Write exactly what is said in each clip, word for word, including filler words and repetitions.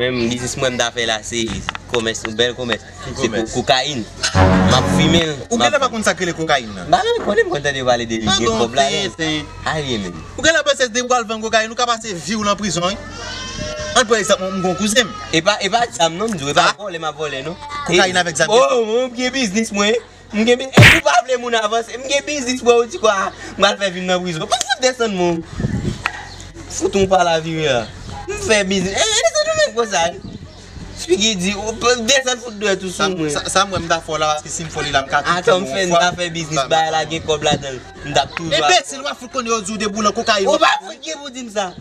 Menm biznis mwen m ta fè la, se komès, yon bèl komès. Se ko- kokayin. M ap fimen l. Ou genlè pa konn sa k rele kokayin nan? M pa menm konnen, m konn tande yo pale de li, gen kòb ladan l. Aye menm. Ou genlè panse depi w al vann kokayin, ou ka pase vi w nan prizon, wi. Ann pran egzanp, mwen, m gon kouzen m. E pa, e pa zam non, m di w, e pa vòlè m ap vòlè non. Kokayin avèk zam. Oh, m gen biznis mwen. M gen bi-, e ou pa vle moun avanse. M gen biznis mwen, ou di kwa? M pral fè vi m nan prizon. Pou fout desann mwen. Fout yon pa la vire a. M fè biznis. E, e, desann ou menm konsa. Figi di, ou p-, desann fout dwèt ou sou mwen. Sa, sa, sa mwen m ta fè w la, paske si m fè w li la, m ka tou. Atò, m fè, m ta fè biznis, bagay la gen kòb ladan l. M t ap toujou. Enbesil, w ap fout konnen yo di w deboule nan kokayin. Ou pa fout gen pou di m sa.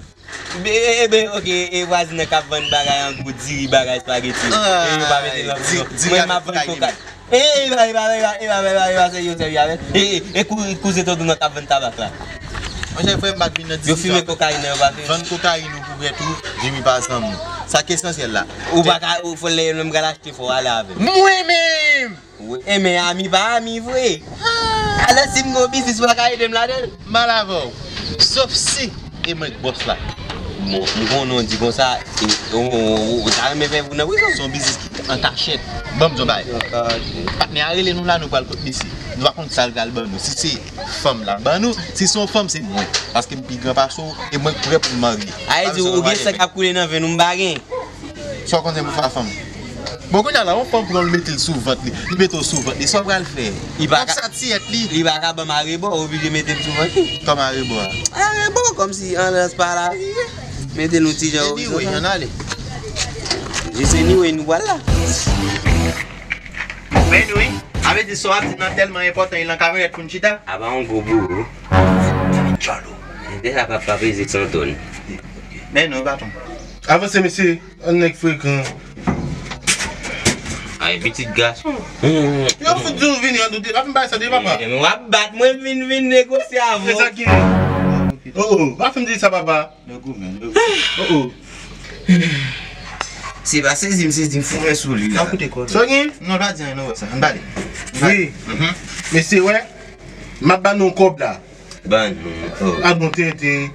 Be-, e, e, ben, oke, e vwazin nan k ap vann bagay an gwo, diri, bagay, espageti. E yo pa mete l nan prizon. Mwen, m ap vann kokayin. E, e, pa, e pa, e pa, e pa, e pa, e pa, sèvi yo sèvi avè l. E, e, e kou-, kouzen tonton nan k ap vann tabak la. Monchè, frè m pa t vin nan diskisyon. Yo fimen kokayin nan, yo pa fimen. Vann kokayin ou pou prèt ou, Jimmy pa zanmi w. Sa k esansyèl la. Ou pa ka, ou fò lè yo menm pral achte fò w ale avè l. Mwen menm! Wi, e men ami pa ami vre. Alò si m gon biznis, ou pa ka ede m ladan l? M al avè w. Sof si e mwen k bòs la. Bon, m konnen w di konsa, e, ou, ou, ou, ou ta renmen fè vou nan prizon? Se yon biznis ki an kachèt. Ban m di w yon bagay. Patnè a rele nou la, nou pral kot misye. Nou pa konn sa l pral ban nou. Si se fanm l ap ban nou, si se yon fanm, se mwen. Paske m pi gran pase w, e mwen k prè pou m marye. A, e di ou gen san k ap koule nan venn ou, m pa gen. Sa w konn se pou fè fanm. Bon, kounye a la, yon fanm pran l mete l sou vant li. Li mete w sou vant li. Sa w pral fè? Li pa ka, sa tiyèt li. Li pa ka ban m arebò, oblije mete m sou vant li. Kòm arebò a? Arebò, kòmsi an rans pa la. Mete nou ti jan. Anyway, ann ale. Jis anyway, nou pral la. Men nou, wi. Sa vle di sa w ap di nan tèlman enpòtan, li nan kabanèt pou n chita? Apa yon gwo bouro. Djòl ou. Nèg sa pa, pa peze san tòn. Men nou, patwon. Avanse, mesye. Yon nèg frekan. Ay, pitit gason. Yo fout di w vini an doute. Pa fin bay sa de papa. Eh, w ap bat mwen, m vin, vin negosye avè w. E sa ki ye? Oh, oh, pa fin di sa, papa. Oh, oh. Se pa sezi m sezi, m foumen sou li la. Sa w gen? Non, pa di anyen, non, sa. Ann pale. Wi. Mesye, wè, m ap ba nou kòb la. Ban nou. Oh. A bon tenten.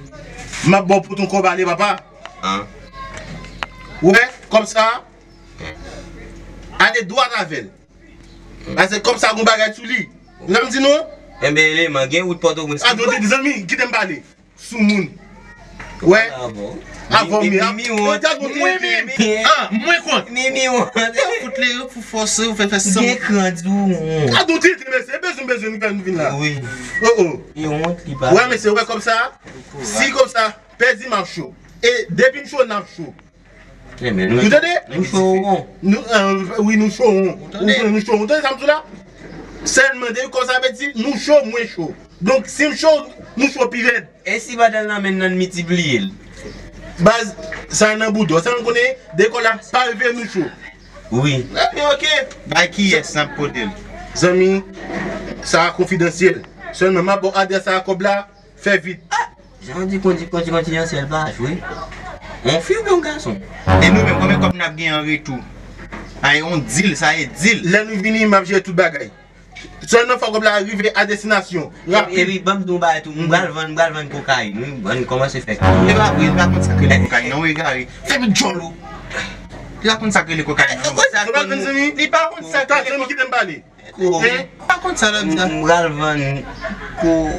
M ap ba w pou ton kòb ale, papa. An. Wè, kòb sa, ale dwat avè l. Paske kòb sa gon bagay sou li. Ou sa m di nou? Enben, eleman, gen wout Pòtoprens. A bon tenten, zanmi, kite m pale. Soumoun. Wè. Avè w. Avè w, mi ap. Mwen menm. Ah, mwen kont. Mimi wont. Yo fout li, yo fout fòse, yo fè fè san. Gen kran di w wont. A bon tenten, mesye, bezwen, bezwen, nou fè nou vin la. Wi. Oh, oh. Li wont, li pa. Wè, mesye, wè kòb sa. Si kòb sa, pèdi m ap cho. E depi m cho, n ap cho. Ou tande? Nou cho won. Nou, eh, wi, nou cho won. Ou tande? Ou tande, nou cho won. Ou tande sa m di w la? Sèlman, depi kòb sa pèdi, nou cho, mwen cho. Donk, si m cho, nou cho pi rèd. E si pandan l nan men n nan, n miltipliye l? Baz, sa nan bouda w. Sa nou konnen, depi kòb la pa rive, nou cho. Wi. Ebyen, oke. Bay kiyès n ap pote l? Zanmi, sa a konfidansyèl. Sèlman, m ap ba w adrès a kòb la. Fè vit. Jan di kondi, kondi, konfidansyèl pa jwe. On fi oubyen on gason? E nou menm, konbyen kòb n ap gen an retou? Ay, on dil, sa e dil. Lè nou vini, m ap jere tout bagay. Sèlman fò kòb la rive a destinasyon. Rapid. Epi, ban m di w yon bagay tou. M pral vann, m pral vann kokayin, wi. M vann kòmanse fè kokayin. E pa vre, li pa konn sa k rele kokayin, non, ou egare. Fèmen djòl ou. Li pa konn sa k rele kokayin, non. Li pa konn sa k rele kokayin. Kite m pale. Ko-, eh? Pa konn sa l ap di la. M pral vann ko-,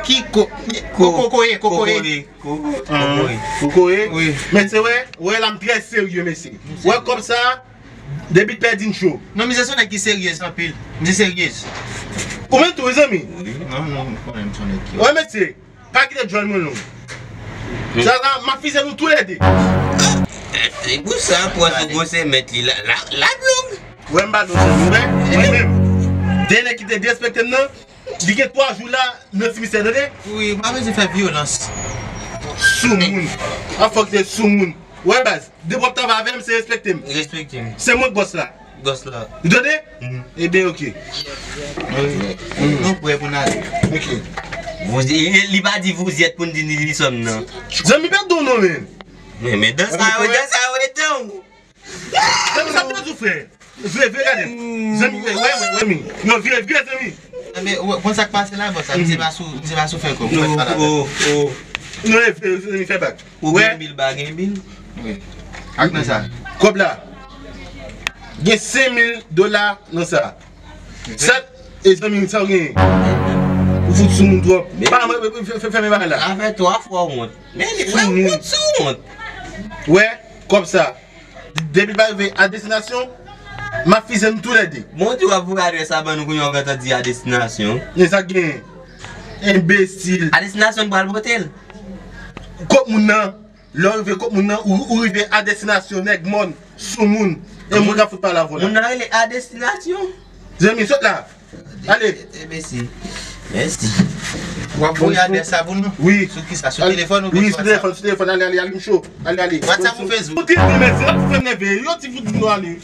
ki ko-, ko-, kokoye, kokoye. Kokoye. Kokoye. Wi. Men se wè, wè la m trè serye, mesye. Wè kòb sa, depi pèdi n cho. Non, misye se yon nèg ki seryez anpil. Misye seryez. Ou menm tou, wi, zanmi? Non, non, m konnen m se yon nèg ki. Wè, mesye. Pa kite djòl mwen long. Sa, sa, m ap fize nou toulède. E pou sa, pran sou gwosè mèt li la, la, la long. Wè m pa dou, wè, mwen menm. De nèg ki te derespekte m nan, li gen twa jou la nan simisè, tande? Wi, m pa bezwen fè vyolans. Soumoun. A fòk se soumoun. Wè baz, depi w ap travay avè m, se respekte m. Respekte m. Se mwen k bòs la. Bòs la. Ou tande? Mhm. Ebyen, oke. Wi. Nou prè pou n ale. Oke. Vous, li, li pa di vous y êtes pou n di ni li sòm nan. Zanmi, pa don non, men. Men, men dans sa yo, dans sa yo, etan ou. Zanmi, sa pèdi w, frè. Vre, vre, gade. Zanmi, wè, wè, wè, wè, mi. Yo, vire, vire, zanmi. Enben, wè, konn sa k pase la, bòs la. Misye pa sou, misye pa sou fè kòb. Non, oh, oh. Non, e, e, e, fè bak. Ou gen bil, pa gen bil? Wi. Ak nan sa. Kòb la. Gen senk mil dola nan sa. Sèt, e zanmi, sa w genyen? Ou fout sou moun twòp. Pa mwen, fè, fè, fèmen bagay la. Sa fè twa fwa w wont. Men li, wè, w wont sou wont. Wè, kòb sa. Depi l pa rive a destinasyon, m ap fize nou toulède. Bon, di w ap voye adrès la ban nou kounye a, w gentan di a destinasyon. Men sa k genyen? Enbesil. A destinasyon n pral pote l. Kot moun nan? Lè w rive kot moun nan, ou, ou rive a destinasyon nèg mòn, sou moun. E moun k ap fout pale avè w la. Moun nan rele a destinasyon. Zanmi, sot la. Ale. Mèsi. Mèsi. W ap voye adrès sa pou nou? Wi. Sou ki sa? Sou telefòn oubyen sou WhatsApp? Wi, sou telefòn, sou telefòn. Ale, ale, ale, m cho. Ale, ale. WhatsApp ou Facebook? Fout nève, se ap fè nève. Yo ti fout nou ale.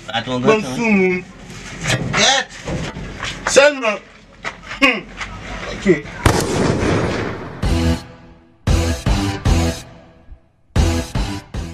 Bann sou moun. Gèt. Sèlman. Hmm. Ok.